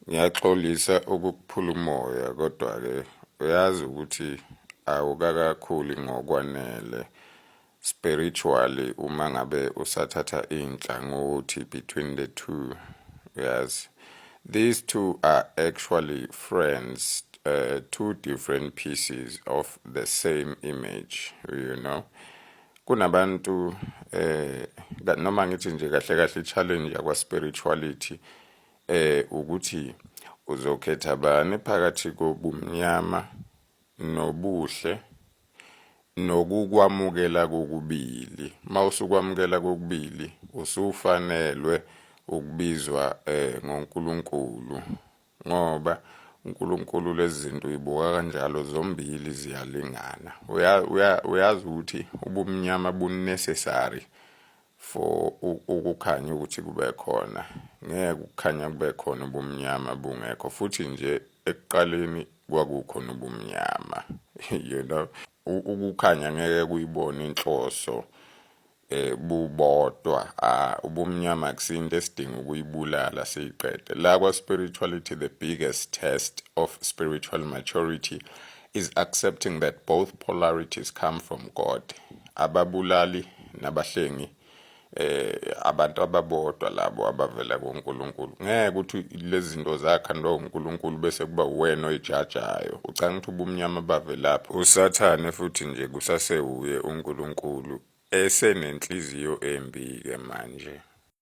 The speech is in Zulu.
Ngiyaxolisa ukukuphula umoya kodwa-ke uyazi ukuthi awukakakhuli ngokwanele spiritually uma ngabe usathatha iy'nhlangothi between the two, uyazi. These two are actually friends, two different pieces of the same image. Kunabantu noma ngithi nje kahle kahle i-challenge yakwa spirituality ukuthi uzokhetha bani phakathi kobumnyama nobuhle nokukwamukela kokubili. Mawusukwamukela kokubili usufanelwe ukubizwa ngoNkulunkulu ngoba uNkulunkulu lezi zinto uyibuka kanjalo zombili ziyalingana. Uyazi ukuthi ubumnyama bu-necessary for ukukhanya ukuthi kube khona. Ngeke ukukhanya kube khona ubumnyama bungekho futhi nje ekuqaleni kwakukhona ubumnyama. Ukukhanya ngeke kuyibone inhloso bubodwa. Ubumnyama akusinto esidinga ukuyibulala siyiqede. La kwa spirituality, the biggest test of spiritual maturity is accepting that both polarities come from God. Ababulali nabahlengi abantu ababodwa labo abavela kuNkulunkulu. Ngeke ukuthi lezi zinto zakhandwa uNkulunkulu bese kuba uwena oyijajayo. Ucanga ukuthi ubumnyama bavelaphi? USathane futhi nje kusasewuye uNkulunkulu esenenhliziyo embi ke manje.